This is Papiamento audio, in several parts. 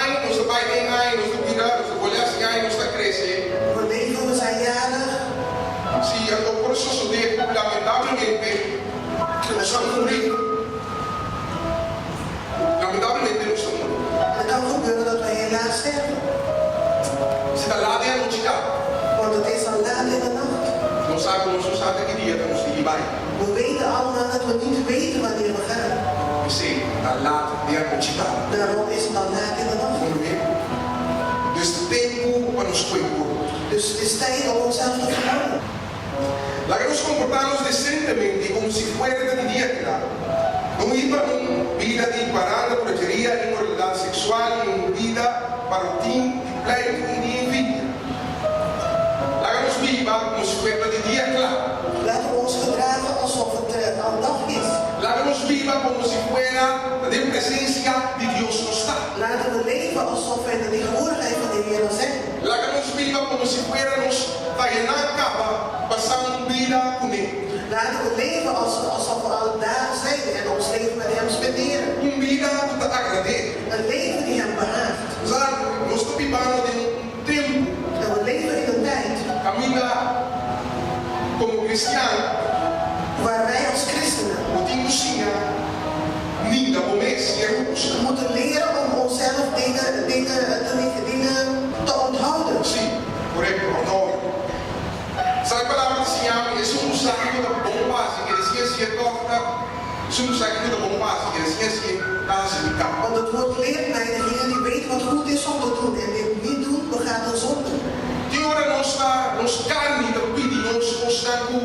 aña, nos ta bai den aña, nos ta bira, nos ta bolbe hasi aña, nos ta krese. We leven, we zijn jarig. Si, anto por sosodé ku lamentablemente nos ta muri. Lamentablemente nos ta muri. Het kan gebeuren dat wij helaas sterven. Si ta lat den anochi kaba. Want het is al laat in de nacht. Nos sa ku nos no sa te ki dia ta nos tin di bai. We weten allemaal dat we niet weten wanneer we gaan. P'esei ta lat den anochi kaba. Daarom is het al laat in de nacht. Komprendé? Dus ta tempu pa nos koe kuru. Dus het is tijd om onszelf te verhouden. Laga nos komportá nos desentemente i komo si fuera ta di dia kla. No hiba un bida di paranda, buracheria, inmoralidat seksual i un bida parotin di pleitu i di envidia. Laga nos biba komo si fuera ta di dia kla. Laten we ons gedragen alsof het al dag is. Laga nos biba komo si fuera ta den presensia di Dios nos ta. Laten we leven alsof we in de tegenwoordigheid van de Heer zijn. Laga nos biba komo si fuera nos ta yená kaba pasá un bida kuné. Laten we leven alsof we al daar zijn en ons leven met Hem spenderen. Un bida ku ta agrad'é. Een leven die Hem behaagt. Sa, nos ta bibando den un tempu. En we leven in een tijd. Kaminda komo kristian. Waar wij als christenen. Bo tin ku siña ninga bo mes sierto kos. Moeten leren om onszelf dingen, dingen, te, dingen te onthouden. Sí, korekto, onthouden. Sa e palabra ta siña mi, esun ku sa kiko ta bon pa hasi, kere siña si e tòg ta, esun ku sa kiko ta bon pa hasi, kere siña si e ta hasi piká. Want het woord leert mij, degene die weet wat goed is om te doen en dit niet doet, begaat een zonde. Tin ora nos ta, nos karni ta pidi nos kosnan ku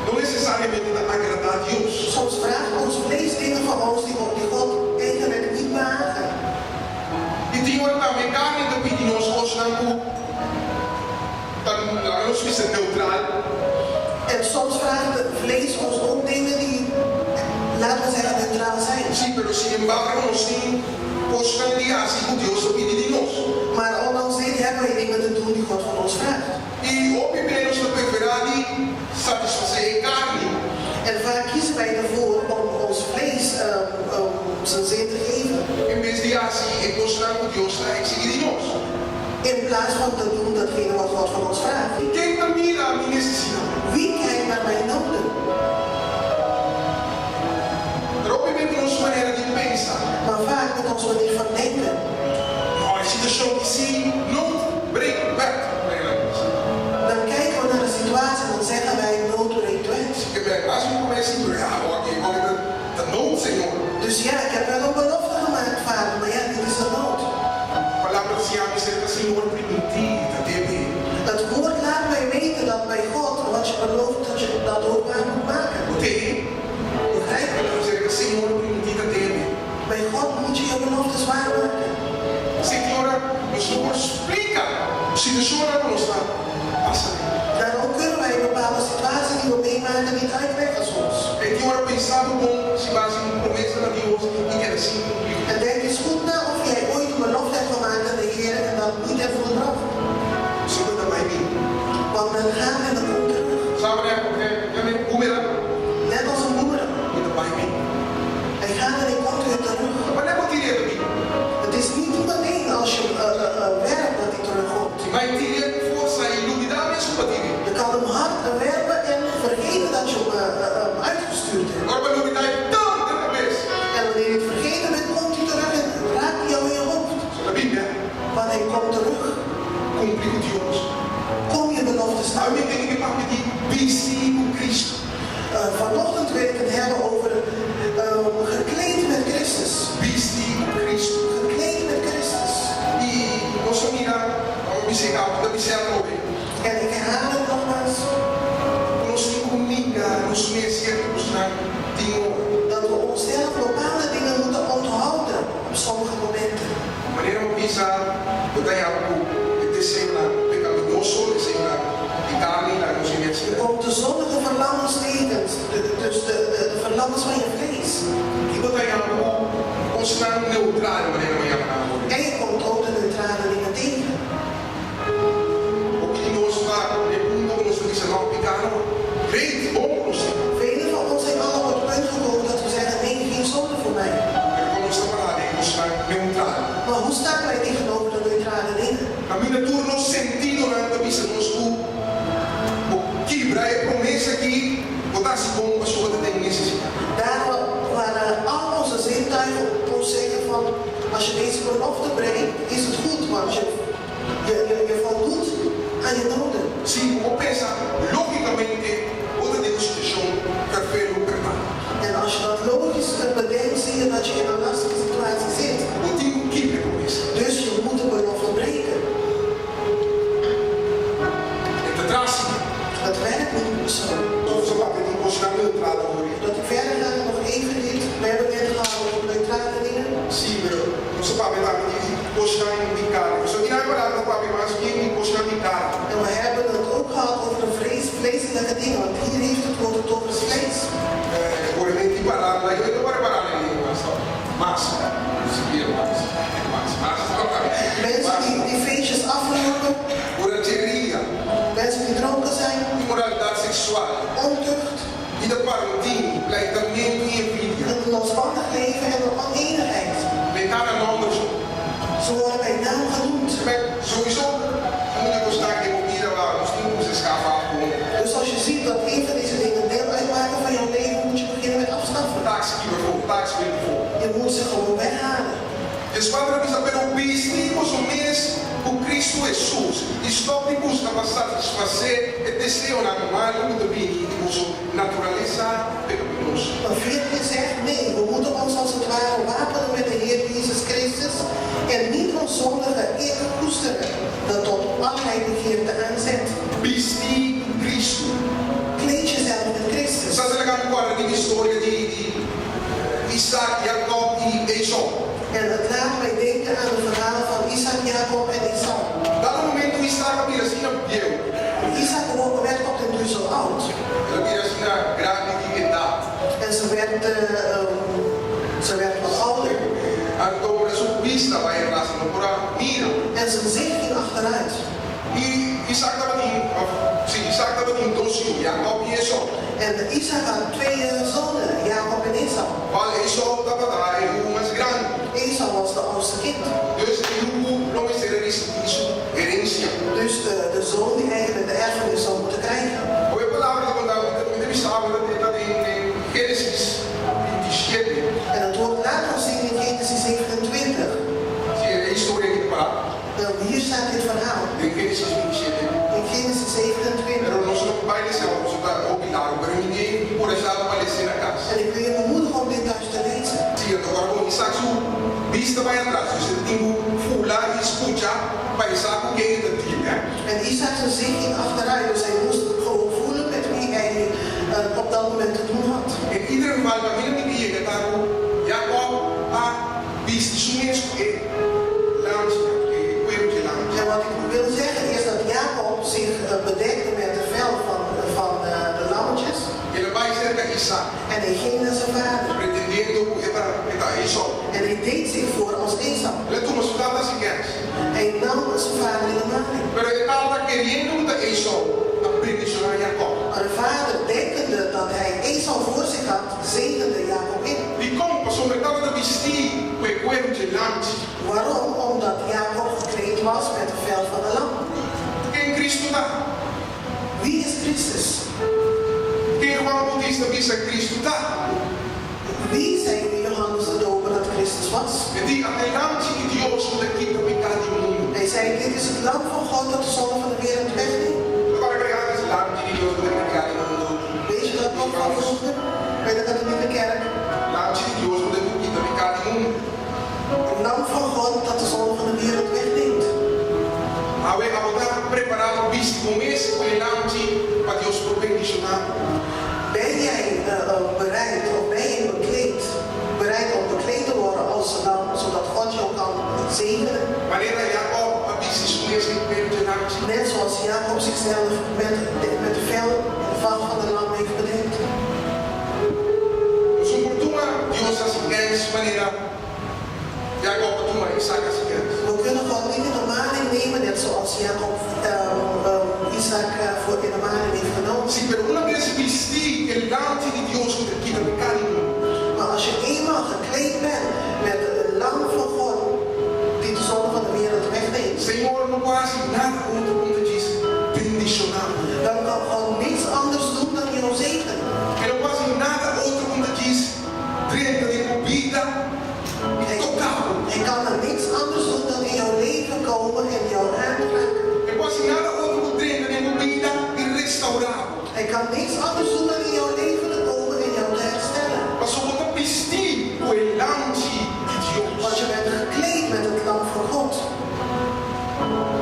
no nesesariamente ta agradá Dios. Soms vraagt ons vlees dingen van ons die die God eigenlijk niet behagen. I tin ora tambe karni ta pidi nos kosnan ku ta laga nos bisa neutral. En soms vraagt het vlees ons ook dingen die, laten we zeggen, neutraal zijn. Sí, pero sin embargo nos tin kosnan di hasi ku Dios ta pidi di nos. Maar ondanks dit hebben wij dingen te doen die God van ons vraagt. I hopi be nos ta preferá di satisfasé e karni. En vaak kiezen wij ervoor om ons vlees zijn zin te geven. En bes di hasi e kosnan ku Dios ta eksigí di nos. In plaats van te doen datgene wat God van ons vraagt. Ken ta mira mi nesesidat? Wie kijkt naar mijn noden? Pero hopi be ku nos manera di pensa. Maar vaak met onze manier van denken. No, e situashon ki si nood breekt wet, manera nan bisa. Dan kijken we naar de situatie en dan zeggen wij nood breekt wet. Si ke men hasi un promesa i ya, awor ke bo ta ta nood, Señor. Dus ja, ik heb wel een belofte gemaakt, Vader, maar ja, dit is de nood. Palabra ta siña mi serka Señor primintí ta debe. Het woord laat mij weten dat bij God wat je belooft dat je dat ook waar moet maken. Bo tei? Begrijp je? Serka Señor primintí ta debe. Bij God moet je je beloftes waarmaken. Esei ora nos no por splika situashonnan ku nos ta pasa den. Daarom kunnen wij bepaalde situaties die we meemaken niet uitleggen soms. E tin ora pensa bo bon si bo a hasi un promesa na Dios i keda sin kumpli. En denk eens goed na of jij ooit een belofte hebt gemaakt aan de Heer en dat niet hebt volbracht. Pasobra ta bai bin. Want men gaat en men komt terug. Sa manera ku e yama e boomerang. Net als een boomerang. E ta bai bin. Hij gaat en hij komt weer terug. Ta manera bo tira e ta bin. Het is niet meteen als je hem werpt dat hij terugkomt. Si bai tira ku forsa i lubidá mes ku bo a tira. Je kan hem hard werpen en vergeten dat je hem uitgestuurd hebt. Ora bo lubidá e tan den kabes. En wanneer je het vergeten bent, komt hij terug en raakt hij jou in je hoofd. So ta bin bèk. Want hij komt terug. Kumpli ku Dios. Kom je beloftes na. Awe mi tene ke papia di bisti ku Cristo. Vanochtend wil ik het hebben over gekleed met Christus. Bisti ku Cristo. Gekleed met Christus. I nos a mira, ora mi sega ta bis'é atrobe. En ik herhaal het nogmaals. Ku nos tin ku ninga nos mes sierto kosnan tin ora. Dat we onszelf bepaalde dingen moeten onthouden op sommige momenten. Manera bo bisa, bo ta yama ku e deseonan pekaminoso, deseonan di karni, laga nos hende Je komt de zondige verlangens tegen, dus de verlangens van je vlees. I bo ta yama ku kosnan neutral, manera bo yama nan awor. En je komt ook de neutrale dingen tegen. Hopi di nos ta na e punto ku nos ta bisa, No, piká no. Great, bon ku nos tin. Velen van ons zijn al op het punt gekomen dat we zeggen, nee, geen zonde voor mij. Pero kon nos ta pará den kosnan neutral? Maar hoe staan wij wij tegenover de neutrale dingen? Kaminda tur nos sentidonan ta bisa nos ku bo kibra e promesa aki, bo ta hasi bon pasobra bo ta den nesesidat. Daar waar al onze zintuigen ons zeggen van als je deze belofte breekt, is het goed, want je, je, je, je voldoet aan je noden. Si bo pensa lógikamente, bo ta den un situashon ferfelu pèrtá. En als je dat logisch bedenkt, zie je dat je in een lastige situatie zit. Bo tin ku kibra e promesa. Dus je moet de belofte breken. E ta drástiko. Het werkt niet zo. Nos a papia di kosnan neutral awor. Dat ik verder ga, nog even dit. We hebben net gehad over neutrale dingen. Sí, pero nos a papia tambe di kosnan di karni. Pasobra aki nan e palabra ta papia mas bien di kosnan di karni. En we hebben het ook gehad over de vlees, vleeselijke dingen, want hier heeft het woord het over het vlees. Ora mi tin palabra, yo no por repará den lengua, so mas, sikiera mas, mas, mas, Mensen die, die feestjes aflopen, Buracheria, mensen die dronken zijn, inmoralidat seksual, ontucht, bida parotin, pleitamentu i envidia. een losbandig leven en een oneenigheid. Mentá na nòmber so. Ze worden bij naam genoemd. Souiso, un di kosnan ku e bo bida wou, nos tin ku usa skafa af ku. Dus als je ziet dat een van deze dingen deel uitmaken van jouw leven, moet je beginnen met afschaffen. Taksi kibra for, taksi bende for. Je moet ze gewoon weghalen. Dieskuater a bisa, Pero bisti boso mes ku Kristu Hesus, i stòp di buska pa satisfasé e deseonan malu ku ta bini di boso naturalesa pekaminoso. Maar 14 zegt, nee, we moeten ons als het ware wapenen met de Heer Jezus Christus en niet ons zondige ik koesteren, dat tot allerlei begeerte aanzet. Bisti ku Kristu. Kleed jezelf met Christus. Sa ta laga mi kòrda di historia di Isaac, Jakòb i Esau. En het laat mij denken aan het verhaal van Isaac, Jacob en Esau. Dado momentu Isaac a bira asina bieu. Isaac werd op den duur zo oud. El a bira asina grandi di edat. En ze werd, ze werd wat ouder. Anto ora su bista bai atras, e no por a mira. En zijn zicht ging achteruit. I Isaac tabatin, òf, sí, Isaac tabatin dos yu, Jakòb i Esou. En Isaac had twee zonen, Jacob en Esau. Kual Esou tabata e yu mas grandi. Esau was de oudste kind. Dus e yu ku lo mester a risibí su herensia. Dus de, de zoon die eigenlijk de erfenis zou moeten krijgen. Awe e palabra ta konta mi ta bisa awe ta ta den Génesis 27. En het woord laat ons zien in Genesis 27. Sí, e historia aki ta pará. Wel, hier staat dit verhaal. Den Génesis 27. In Genesis 27. Pero nos no por bai lesa awe pasobra ta hopi largu, pero mi tin enkurashá bo pa lesa na kas. En ik wil je bemoedigen om dit thuis te lezen. Sí, anto ora ku Isaac su bista bai atras, dus e ta tin ku fula i skucha pa e sa ku ken e ta deal, hè. En Isaac zijn zicht ging achteruit, dus hij moest gewoon voelen met wie hij op dat moment te doen had. Den ieder geval, kaminda mi tin yega ta ku Jacob a bisti su mes ku e lamchi, e kueru dje lamchi. En wat ik wil zeggen is dat Jacob zich bedekte met de vel van, van de lammetjes. El a bai serka Isaac. En hij ging naar zijn vader. Pretendiendo ku e ta e ta Esau. En hij deed zich voor als Esau. El a tuma su tata sin kens. Hij nam zijn vader in de maling. Pero e tata keriendo ku ta Esau a bendishoná Jacob. Maar de vader denkende dat hij Esau voor zich had, zegende Jacob in. Dikon? Pasobra e tabata bistí ku e kueru dje lamchi. Waarom? Omdat Jacob gekleed was met de vel van de lam. Ken Kristu ta? Wie is Christus? Ken Juan Bautista bisa Kristu ta? Wie zei Johannes de Doper dat Christus was? E di, Ata e Lamchi di Dios ku ta kita piká di mundu. Hij zei, dit is het lam van God dat de zonde van de wereld wegneemt. Bo ta kòrda ku e Lamchi di Dios ku ta kita piká di mundu? Weet je dat nog van vroeger? Bij de katholieke kerk. Lamchi di Dios ku ta kita piká di mundu. Het lam van God dat de zonde van de wereld wegneemt. Awe, abo ta prepará pa bisti bo mes ku e Lamchi pa Dios por bendishoná bo? Ben jij bereid of ben je bekleed, bereid om bekleed te worden als lam, zodat God jou kan zegenen? Manera Jakob a bisti su mes den pelo dje lamchi. Net zoals Jacob zichzelf met, met de vel en de vacht van de lam heeft bedekt. Nos un por tuma Dios hasi kens manera Jakob a tuma Isaac hasi kens. We kunnen God niet in de maling nemen, net zoals Jacob Isaac voor in de maling heeft genomen. Sí, pero una bes bistí e lamchi di Dios ku ta kita piká di mundu. Maar als je eenmaal gekleed bent met het lam van God, die de zonde van de por hasi nada otro ku ta djis bendishoná bo. Dan kan God niets anders doen dan jou zegenen. E no por hasi nada otro ku ta djis drenta den bo bida i toká bo. Hij kan dan niets anders doen dan in jouw leven komen en jou aanraken. E por hasi nada otro ku drenta den bo bida i restourá bo. Hij kan niets anders doen dan in jouw leven te komen en jou te herstellen. Pasobra bo ta bistí ku e Lamchi di Dios. Want je bent gekleed met het lam van God.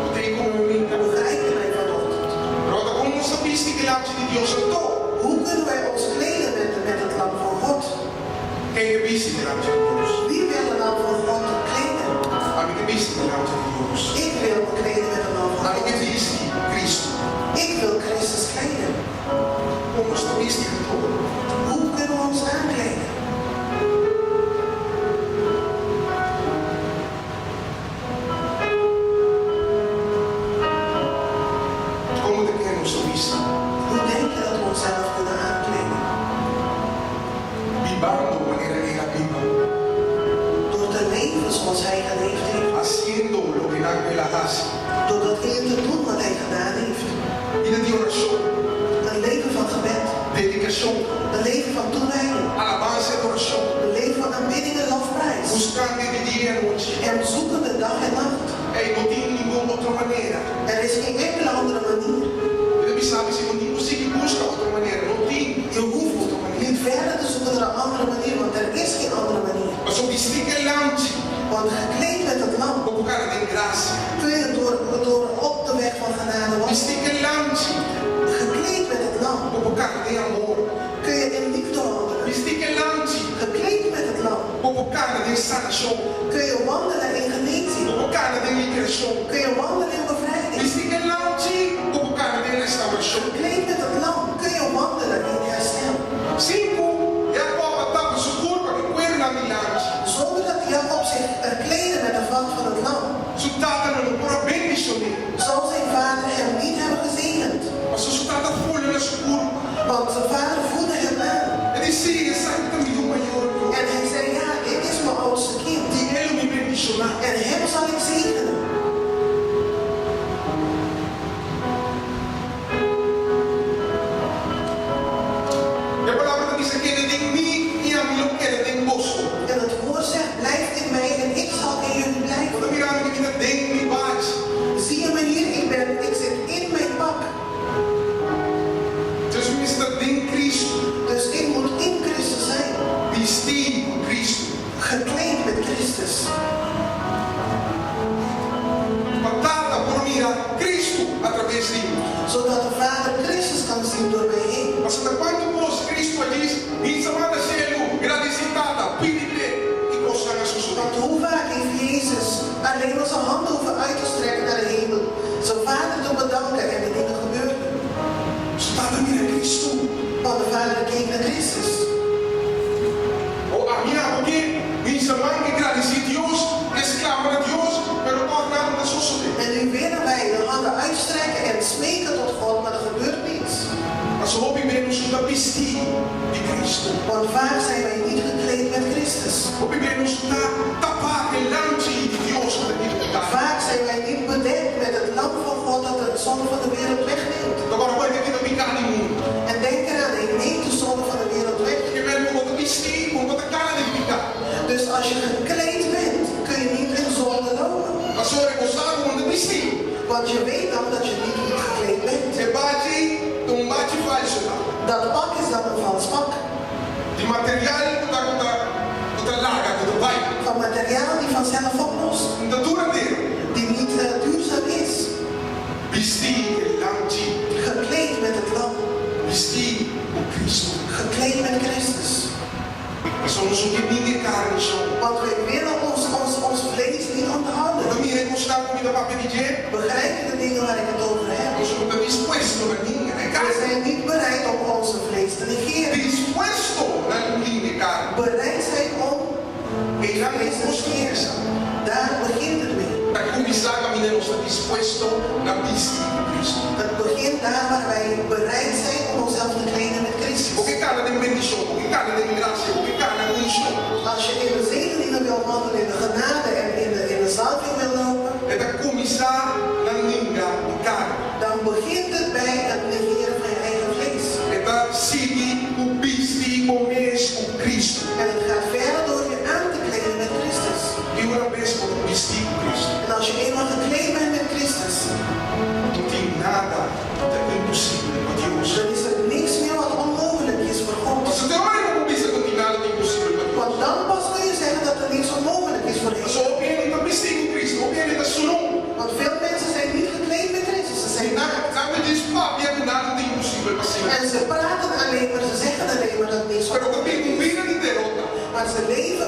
Bo ta ku mi mainta? Begrijp je mij vanochtend? Pero ta kon nos ta bisti ku e Lamchi di Dios anto? Hoe kunnen wij ons kleden met het lam van God? Ken ke bisti e Lamchi di Dios? Wie wil het lam van God kleden? Ami ke bisti e Lamchi di Dios. Ik wil me kleden met het lam van Ami ke God. bisti Kristu. Ik wil Christus kleden. Kon nos ta bisti anto? Hoe kunnen we ons aankleden? Kon bo ta kere nos ta bisti? Hoe denk je dat we onszelf kunnen aankleden? Bibando manera el a biba. Door te leven zoals hij geleefd heeft. Hasiendo loke el a hasi. Door datgene te doen wat hij gedaan heeft. Bida di orashon. Een leven van gebed. Dedikashon. Een leven van toewijding. Alabansa i adorashon. Een leven van aanbidding en lofprijs. Buskando di dia i anochi. En zoekende dag en nacht. Ei, no tin ningun otro manera. Er is geen enkele andere manier. Mi sa si no tin ku sigui buska otro manera. No tin. Je hoeft otro manera. niet verder te zoeken naar een andere manier, want er is geen andere manier. Pasobra bistí ku e Lamchi. Want gekleed met het lam Bo por kana den grasia. kun je door op de weg van genade wandelen. Bistí ku e Lamchi. Gekleed met het lam Bo por kana den amor. kun je in liefde wandelen. Bistí ku e Lamchi. Gekleed met het lam Bo por kana den sanashon. kun je wandelen in genezing. Bo por kana den liberashon. Kun je wandelen in bevrijding. Bistí ku e Lamchi. Bo por kana den restourashon. Gekleed met het lam kun je wandelen in herstel. Sin ku Jacob a tapa su kurpa ku kueru di lamchi. Zonder dat Jacob zich kleedde met de vacht van het lam, Su tata no por a bendishon'é. zal zijn vader hem niet hebben gezegend. Pasobra su tata a fula na su kurpa. Want zijn vader voelde hem aan. E di, Si, esaki ta mi yu mayó. En hij zei, ja, dit is mijn oudste kind. E lo mi bendishoná. En hem zal ik zegenen. E palabra ta bisa, Keda den mi i ami lo keda den boso. En het woord zegt, blijf in mij en ik zal in jullie blijven. Bo ta mira mi, mi ta den mi bachi. Zie je me hier? Ik zit in mijn pak. Dus mi mester ta den Kristu. Dus ik moet in Christus zijn. Bistí ku Kristu. Gekleed met Christus. Pa Tata por mira Kristu atraves di mi. Zodat de Vader Christus kan zien door mij heen. Pasobra ta kuantu kos Kristu a djis, Hisa man na shelu, gradisí Tata, pidi p'e, i kosnan a sosodé. Want hoe vaak heeft Jezus alleen maar zijn handen hoeven uit te strekken naar de hemel, zijn Vader te bedanken en de dingen gebeurden. Su Tata a mira Kristu. Want de Vader keek naar Christus. O ami abo ke hisa man ke gradisí Dios, ke sklama na Dios, pero tòg nada no ta sosodé. En nu willen wij de handen uitstrekken en smeken tot God, maar er gebeurt niets. Pasobra hopi bes nos no ta bistí di Kristu. Want vaak zijn wij niet gekleed met Christus. Hopi bes nos no ta tapá ku e Lamchi di Dios ku ta kita piká. Vaak zijn wij niet bedekt met het lam van God dat de zonde van de wereld wegneemt. Ta kòrda bo, e ta kita piká di mundu. En denk eraan, ik neem de zonde van de wereld weg. Ke men ku bo ta bistí, bo no ta kana den piká. Dus als je gekleed bent, kun je niet in zonde lopen. Pasobra bo sa ku bo no ta bistí. Want je weet dan dat je niet goed gekleed bent. E bachi ta un bachi falsu ta. Dat pak is dan een vals pak. Di material ku ta ku ta ku ta laga, ku ta bai. Van materiaal die vanzelf oplost. No ta duradero. Die niet duurzaam is. Bistí ku e Lamchi. Gekleed met het lam. Bistí ku Kristu. Gekleed met Christus. Pasobra nos no ke ninga e karni shon. Want wij willen ons, ons, ons vlees niet onthouden. Bo ta mira e kosnan ku mi ta papia di dje? Begrijp je de dingen waar ik het over heb? Nos no ta dispuesto na ninga e We karni. zijn niet bereid om onze vlees te negeren. Dispuesto na ninga e karni. Bereid zijn om Einan vlees te kos negeren. kuminsá. Daar begint het mee. Ta kuminsá kaminda nos ta dispuesto na bisti ku Kristu. Het begint daar waar wij bereid zijn om onszelf te kleden met Christus. Bo ke kana den bendishon, bo ke kana den grasia, bo ke kana den unshon. Als je in de zegeningen wil wandelen, in de genade en in de zalving wil lopen. E ta kuminsá na Maar ze leven